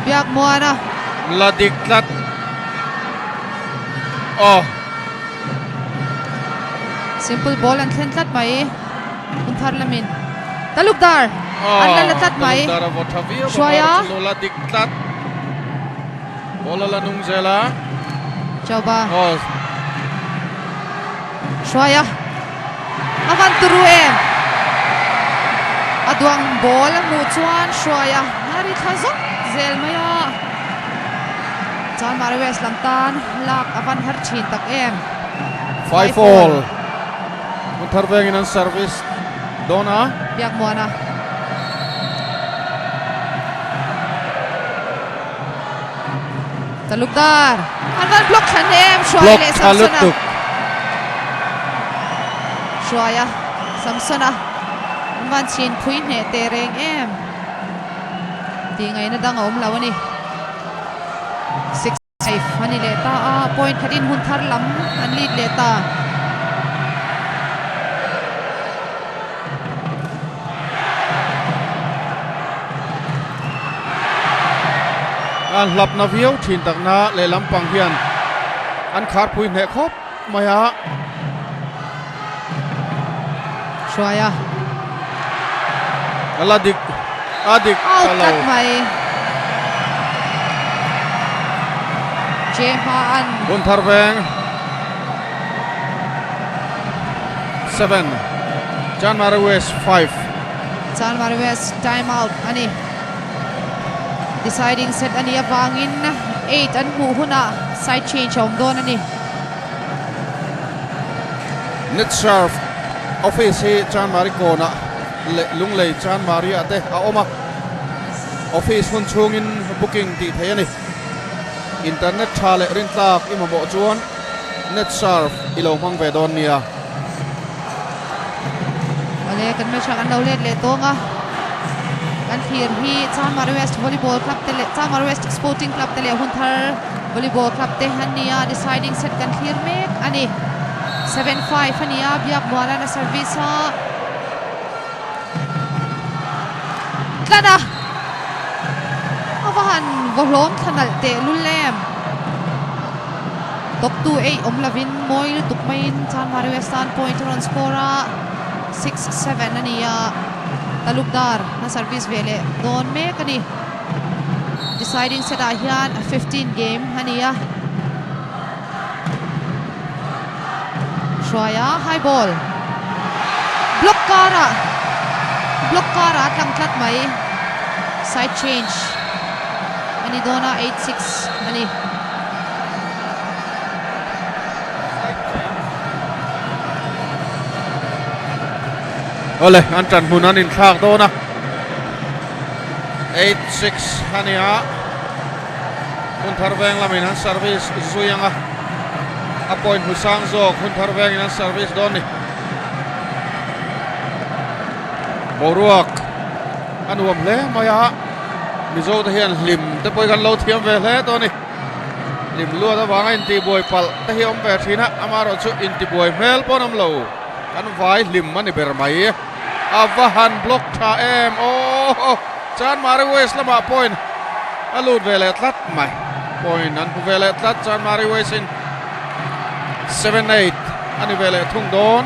Biak Muana la dik tlat. Aw. Simple ball an thlen tlat mai hun thar lamin Taluk dar an la la tlat mai Hruaia la dik tlat ball a la nung zel a Chauba Hruaia a van turu em. A duang ball a hmuh chuan Hruaia a ri thla zawk zel mai a. Chanmari West lam tan lak a van har thin tak em. 5 all. Hmun thar vengin an service dawn a. Biakmuana. Talukdar. An van block thlan em Hruaia leh Samsona. Hruaia Samsona an van chhin phui hneh teh reng em. Tih ngaihna dang a awm lo a ni. 6-5 a ni leh ta a, point khatin hun thar lam an lead leh ta. An hlapna viau thin takna lehlam pang hian an kharpui hneh khawp mai a. Hruaia. A la dik a dik ta lo. Out tlat mai. Che hma an. Hun thar veng. 7 Chanmari West 5. Chanmari West time out a ni. Deciding set a nih avangin 8 an hmuh hunah side change a awm dawn a ni. Netserve office hi Chanmari kawnah leh Lunglei Chanmari ah te a awm a, office hun chhungin booking tih theih a ni. Internet tha leh rintlak i mamawh chuan Netserve i lo hmang ve dawn nia. Awle, kan match ah kan lo let leh tawng a, kan thlir hi Chanmari West Volleyball Club te leh Chanmari West Sporting Club te leh Hunthar Volleyball Club te an ni a, deciding set kan thlir mek a ni. 7-5 a ni a, Biakmualan a service a tlan a, a va han vaw hlawm thla nalh teh lul em. Tawktu eih awm lovin mawi lutuk maiin Chanmari West tan point a rawn score a, 6-7 a ni a, Talukdar a service ve leh dawn mek a ni. Deciding set ah hian 15 game a ni a. Hruaia high ball. Block karah block karah a tlang tlat mai. Side change a ni dawn a 8-6 a ni. Awle an tan hmun an inthlak dawn a. 8-6 a ni a, Hunthar veng lamin an service zui ang a, a point hmu sang zawk Hunthar vengin an service dawn ni. Boruak a nuam hle mai a, Mizo te hian hlim te pawh hi kan lo thiam ve hle tawh a ni. Hlim luat avanga intibuai palh te hi a awm ve thin a, amaherawhchu intibuai hmel pawh an awm lo, kan vai hlim a ni ber mai. A va han block tha em aw. Chanmari West lamah point a lut ve leh tlat mai. Point an hmu ve leh tlat Chanmari West in 7-8 a ni ve leh thung dawn.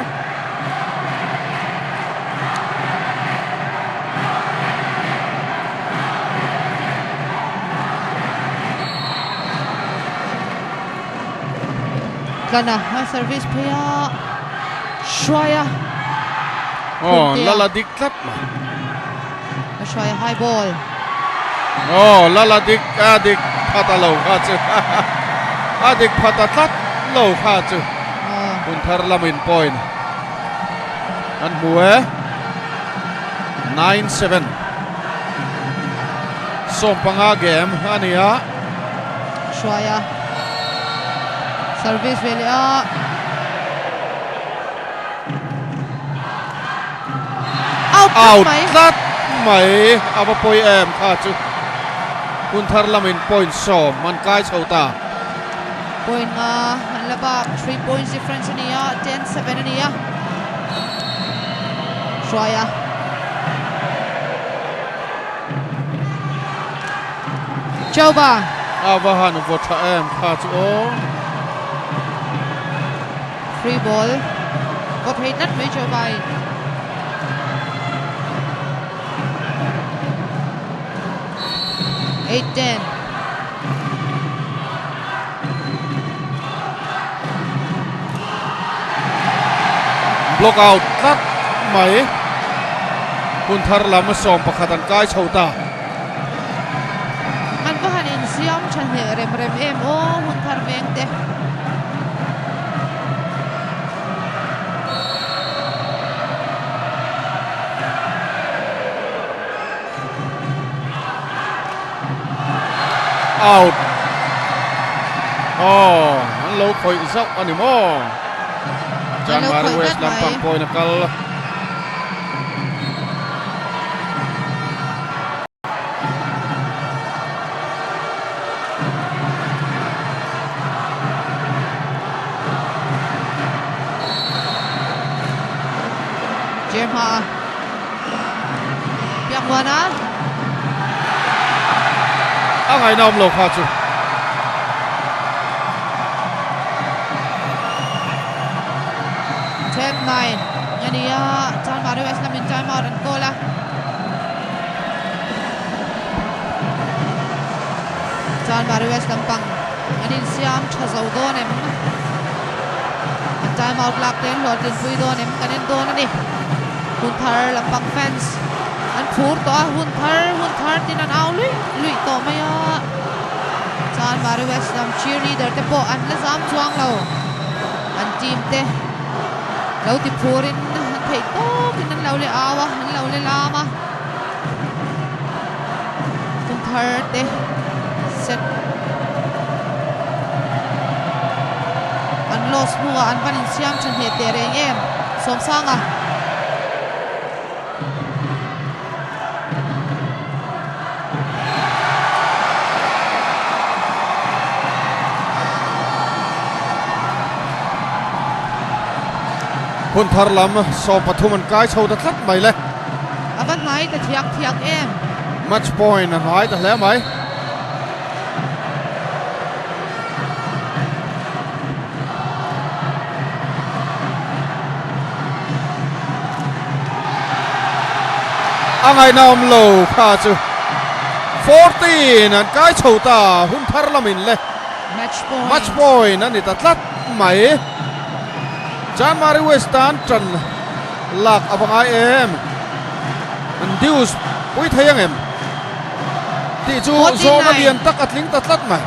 Tlana a service phei a hruai a. Oh, lala dik tlat mai. A hruai a high ball. Oh, lala dik a dik phata lo kha chu. A dik phata tlat lo kha chu. Hun thar lamin point an hmu e. 9-7. Sawmpanga game a ni a. Hruai a service ve leh a out out tlat mai a va pawi em kha chu hun thar lamin point sawm an kai chho ta point nga an la bak 3 points difference a ni a 10-7 a ni a hruai a Chauba. A va han vaw tha em kha chu aw. Free ball. Vaw thei tlat mai Chauba in. 8-10. Block out tlat mai. Hun thar lam 11 an kai chho ta. An va han insiam tha hneh rem rem em aw hun thar veng te. Out. Aw, an lo khawih zauh a ni maw? Chanmari West lampang pawhin a kal. Jemma Biakmuana. A ngaihna awm lo kha chu. 10-9 a ni a, Chanmari West lamin time out an kawl a. Chanmari West lampang an insiam tha zo dawn em? An time out lak te an hlawhtlinpui dawn em? Kan en dawn a ni. Hun thar lampang fans an phur tawh a, hun thar hun thar tin an au luih luih tawh mai a. Chanmari West lam cheerleader te pawh an la zam chuang lo. An team te lo ti phurin an theih tawkin an lo le au a, an lo le lam a. Hun thar te set an loss hnuah an van insiam tha hneh teh reng em Sawmsanga. Hun thar lam 13 an kai chho ta tlat mai le. A va hnai ta thiak thiak em. Match point a hnai ta hle mai. A ngaihna awm lo kha chu 14 an kai chho ta hun thar lamin le match point a ni ta tlat mai. Chanmari West tan tan lak a va ngai em? An deuce pui thei ang em? Tih chu zawhna lian tak a tling ta tlat mai.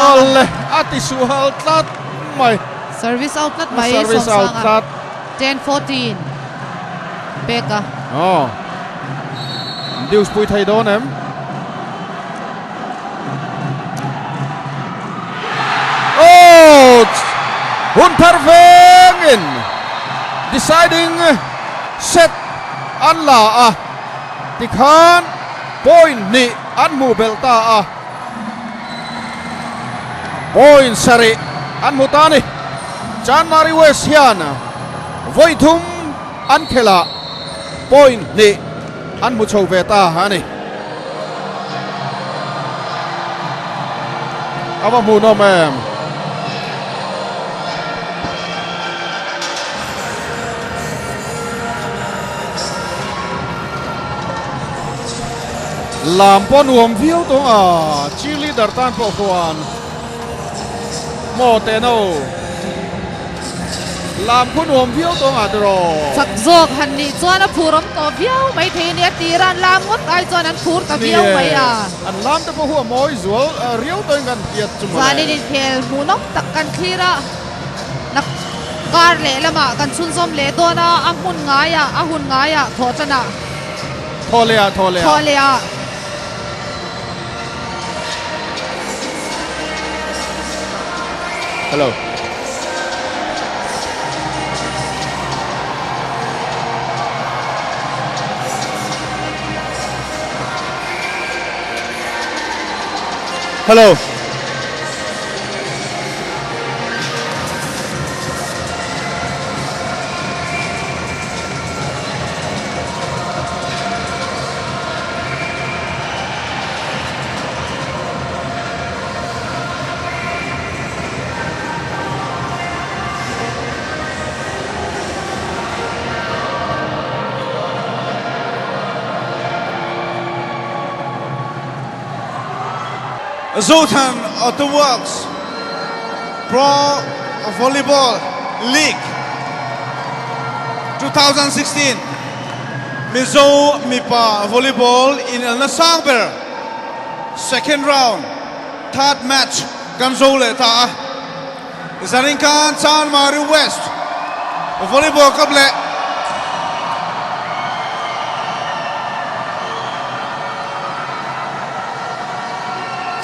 Awle a ti suhal tlat mai. Service out tlat mai Service out tlat. 10-14 pek a. Aw. Deuce pui thei dawn em? Oh! Hun thar vengin deciding set an la a, tikhan point hnih an hmuh belh ta a, point sarih an hmu ta a ni. Chanmari West hian vawi thum an khelh a, point hnih an hmu chho ve ta a ni. A va hmuhnawm em? Lam pawh nuam viau tawng a, cheerleader tan pawh khuan maw teh no. Lam khu nuam viau tawh ngah tiraw? Chak zawk han nih chuan a phur awm tawh viau mai thei a ni a, tir a an lam ngawt ai chuan an phur ta viau mai a. An lam te pawh hu a mawi zual riau tawhin kan hriat chu mawle. Zanin inkhel hmuhnawm tak kan thlir a, nak kar lehlamah kan chhunzawm leh dawn a, a hmun ngaiah, a hun ngaiah thawh tanah. Thawh leh ah, thawh leh ah. Thawh leh ah. Hello. Hello. Zothan Auto Works Pro Volleyball League. 2016 Mizo mipa volleyball inelna sang ber second round third match kan zo leh ta a. Zanin khan Chanmari West volleyball club leh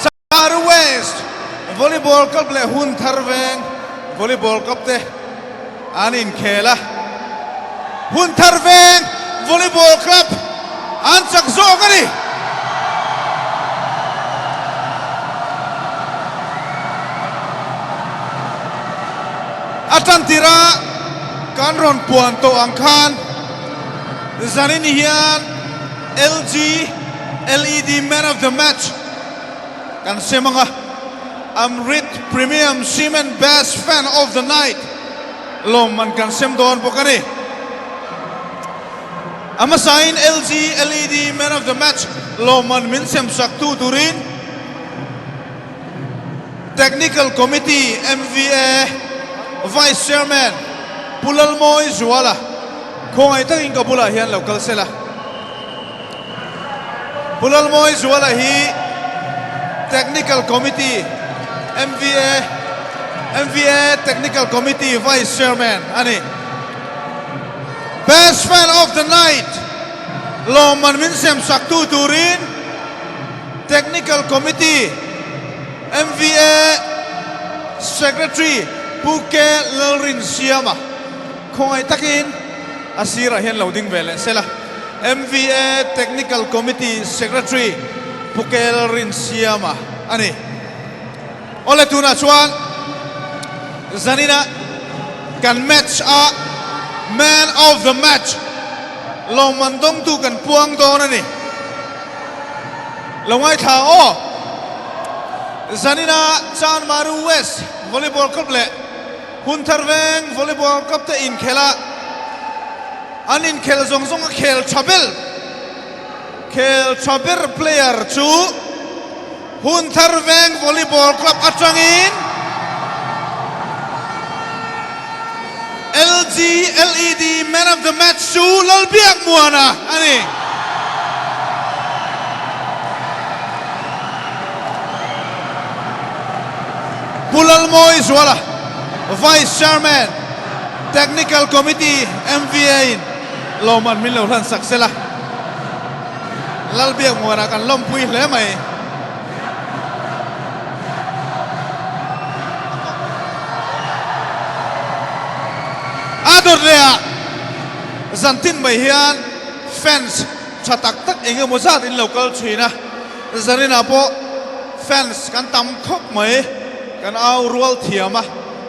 Chanmari West volleyball club leh Hunthar Veng volleyball club te an inkhel a. Hunthar Veng volleyball club an chak zawk a ni. A tantira kan rawn puan tawh ang khan zanin hian LG LED Man of the Match kan sem ang a, Amrit Premium Cement Best Fan of the Night lawmman kan sem dawn bawk a ni. A hmasain LG LED Man of the Match lawmman min sem sak tu turin Technical Committee MVA Vice Chairman Pu Lalmawi Zuala khawngaih takin ka bulah hian lo kal sela. Pu Lalmawi Zuala hi Technical Committee MVA MVA Technical Committee Vice Chairman a ni. Best Fan of the Night lawmman min sem sak tu turin Technical Committee MVA Secretary Pu K Lalrinsiama khawngaih takin a sirah hian lo ding ve leh sela. MVA Technical Committee Secretary Pu K Lalrinsiama a ni. Awle tunah chuan zanina kan match a Man of the Match lawmman dawngtu kan puang dawn a ni. Lo ngaithla aw. Zanina Chanmaru West Volleyball Club leh Hunthar Veng Volleyball Club te inkhel a, an inkhel zawng zawng a khel tha ber, khel tha ber player chu Hunthar Veng Volleyball Club atangin LG LED Man of the Match chu Lalbiakmuana a ni. Pu Lalmawi Zuala, Vice Chairman, Technical Committee, MVA in lawmman min lo hlan sak sela. Lalbiakmuana kan lawmpui hle mai. A dawt leh ah zantin mai hian fans tha tak tak eng emaw zat in lo kal thin a, Zarina pawh fans kan tam khawp mai, kan au rual thiam a,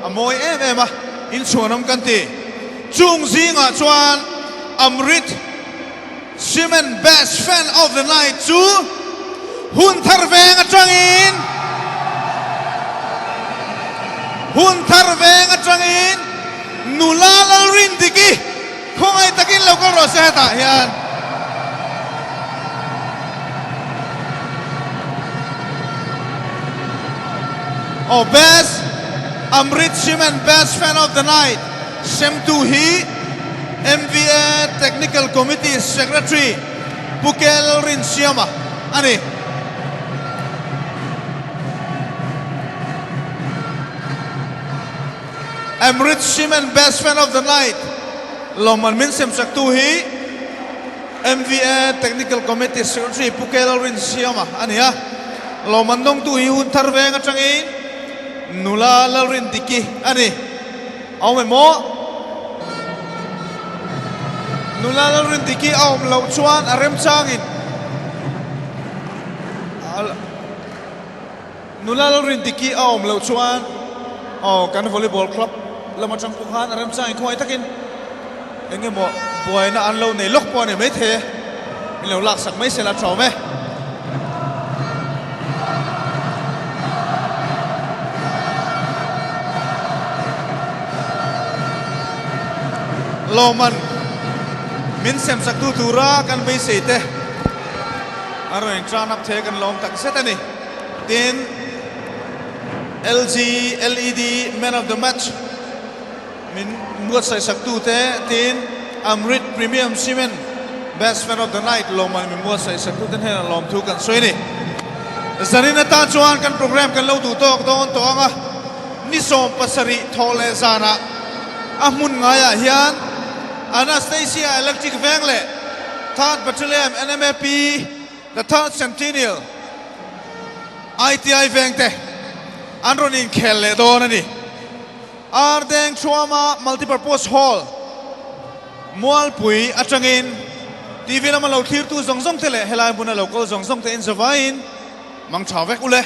a mawi em em a, inchhuanawm kan ti. Chung zingah chuan Amrit. Cement Best Fan of the Night chu hun thar veng atangin hun thar veng atangin nula Lalrindiki khawngaih takin lo kal rawh se hetah hian. Aw Best Amrit Cement Best Fan of the Night Semtu hi MVA Technical Committee Secretary Pu Kel Rinsiama a ni. Amrit Cement Best Fan of the Night lawmman min semsaktu hi MVA Technical Committee Secretary Pu Kel Rinsiama a ni a. Lawmman dawngtu hi hun thar veng atangin Nula Lalrindiki a ni. A awm em aw? Nula Lalrindiki a awm loh chuan a remchangin Nula Lalrindiki a awm loh chuan aw kan volleyball club lam atang pawh khan a remchangin khawngaih takin eng emaw buaina an lo nei lawk pawh a ni maithei e. Min lo laksak mai sela tha awm e. Lawman min semsak tu tura kan beisei te a rawn in turn up thei a kan lawm tak zet a ni. Tin, LG LED Man of the Match min buatsaih sak tu te tin. Amrit Premium Cement Best Fan of the Night lawmman min buatsaih saktute hnenah lawmthu kan sawi a ni. Zanin atan chuan kan programme kan lo duh tawk dawn tawh ang a, ni 70 thawh leh zanah a hmun ngaiah hian Anastasia Electric Veng leh Third Battalion NMAP The Third Centennial ITI Veng te an rawn inkhel leh dawn a ni. Ardeng Thuama Multipurpose Hall, Mualpui atangin TV lama lo thlirtu zawng zawng te leh helai hmuna lo kal zawng zawng te in zavaiin mang tha vek u le.